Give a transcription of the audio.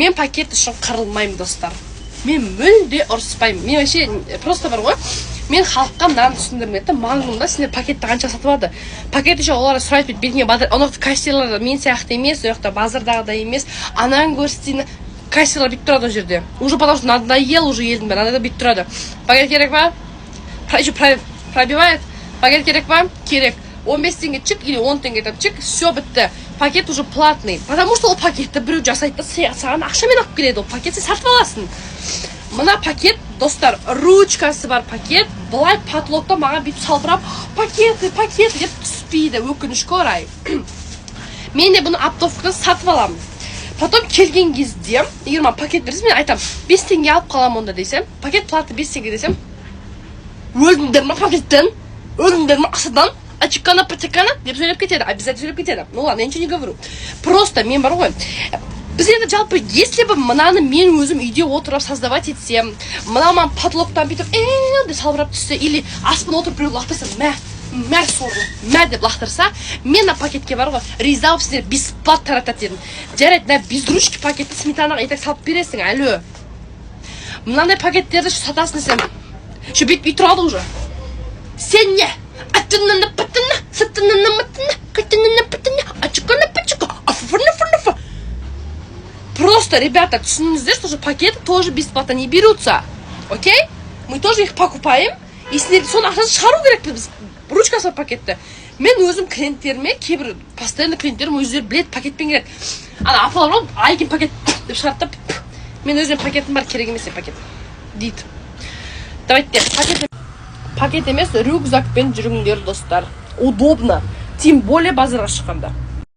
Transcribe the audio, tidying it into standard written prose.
Мен пакет үшін қырылмаймын, достар, мен мүлде ұрыспаймын. Мен вообще просто бар ғой, мен халыққа мынаны түсіндіргім келеді да: Магнумда сендер пакетті қанша сатып алды? Пакет еще олар сұрайды бүйтіп бетіңе. Ана жақта кассирлар мен сияқты емес, ол жақта базардағыдай емес. Ананы көрсетейін, кассирлар бүйтіп тұрады ол жерде уже, потому что надоел уже елдің бәрі. Анада бүйтіп тұрады: «Пакет керек па?» Еще пробивает. «Пакет керек па?» «Керек». 15 теңге, чик, или 10 теңге там, чик, все, бітті. Пакет уже платный, потому что ол пакетті біреу жасайды да, саған ақшамен алып келеді. Ол пакет сен сатып аласың. Мына пакет, достар, ручкасы бар пакет былай потолокта маған бүйтіп салбырап, «пакеты, пакеты» деп түспейді, өкінішке орай. Мен де бұны оптовкадан сатып аламын. Потом келген кезде, егер маған пакет берсе, мен айтамын: «5 теңге алып қаламын онда», — десем, «пакет платы 5 теңге» десем, «өлдіңдер ма пакеттен, өлдіңдер ма ақшадан, ачикана патикана» деп сөйлеп кетеді, обязательно сөйлеп кетеді. Ну ладно, я ничего не говорю. Просто мен бар ғой, біз енді жалпы, если бы мынаны мен өзім үйде отырып создавать етсем, мына маған потолоктан бүйтіп «э» деп салбырап түссе или аспан отырып біреу лақтырса, «мә, мә, сорлы, мә» деп лақтырса, мен мына пакетке бар ғой, риза болып, сіздер бесплатно тарататын едім. Жарайды, мына без ручки пакетті сметанаға и так салып бересің. Алло, мынандай пакеттерді сатасың десем, еще бүйтіп үй тұрады уже: «Сен не, атынына патына, сатынына матына, катынына патына, ачукана пачука, афуфуна фунафа». Просто, ребята, түсініңіздер, что же пакеты тоже бесплатно не берутся, окей? Мы тоже их покупаем, и сендер соның ақшасын шығару керекпіз біз. Ручкасы бар пакетті мен өзім клиенттеріме, кейбір постоянно клиенттерім өздері біледі, пакетпен келеді. Ана апалар ғой, «Айген, пакет» деп шығарады да, «мен өзімнің пакетім бар, керек емес пакет» дейді. Давайте пакет, пакет емес, рюкзакпен жүріңдер, достар, удобно, тем более базарға шыққанда.